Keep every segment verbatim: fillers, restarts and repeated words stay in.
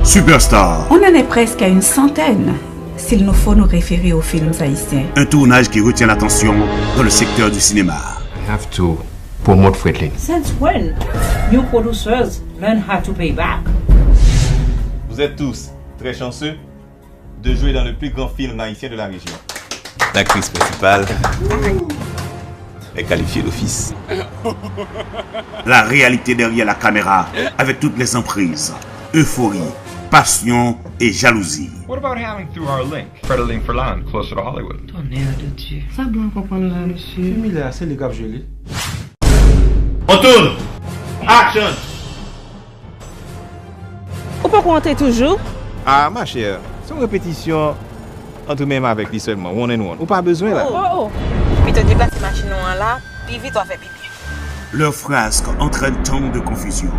Superstar. On en est presque à une centaine, s'il nous faut nous référer aux films haïtiens. Un tournage qui retient l'attention dans le secteur du cinéma. I have to promote Fredlin. Since when new producers learn how to pay back? Vous êtes tous très chanceux de jouer dans le plus grand film haïtien de la région. L'actrice principale est qualifiée d'office. La réalité derrière la caméra, avec toutes les emprises, euphorie, passion et jalousie. What about having through our link, Fredelin Ferland, closer to Hollywood? Tonnerre de Dieu. Sa blan konprann la, mesye. Film milè a se li k ap jwe li. On tourne. Action. Ou poko antre toujou? Ah, ma chère, c'est une répétition entre même avec lui seulement, one and one. Ou pas besoin là. Oh, oh. Pito deplase machin ou an la, pi vit w a fè pi byen. Leurs frasques entraînent tant de confusion.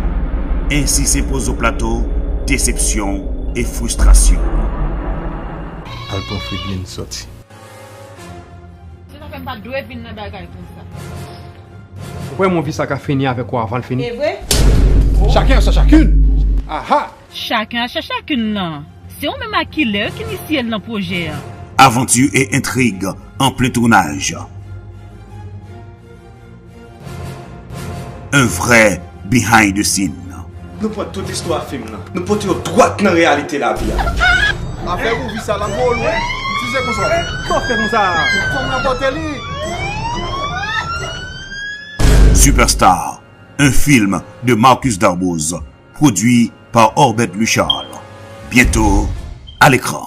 Ainsi s'impose au plateau déception et frustration. Al pran Fredlin sòti. Se sa fè m pa t dwe vin nan bagay konsa. Ou kwè movie sa ka fini avèk ou avan l fini? E vre? Chacun a sa chacune. Aha. Chacun a sa chacune nan. Se ou menm ak Killer ki inisye l nan pwojè a. Aventure et intrigue en plein tournage. Un vrai behind the scene. Nou pran tout istwa fim nan. Nou pote yo dwat nan reyalite lavi a. Afè movie sa la voye lwen. Si se konsa. Sa w fè konsa? Fò m ranpòte li. Superstar, un film de Marcus Darboz, produit par Orbert Luchard. Bientôt à l'écran.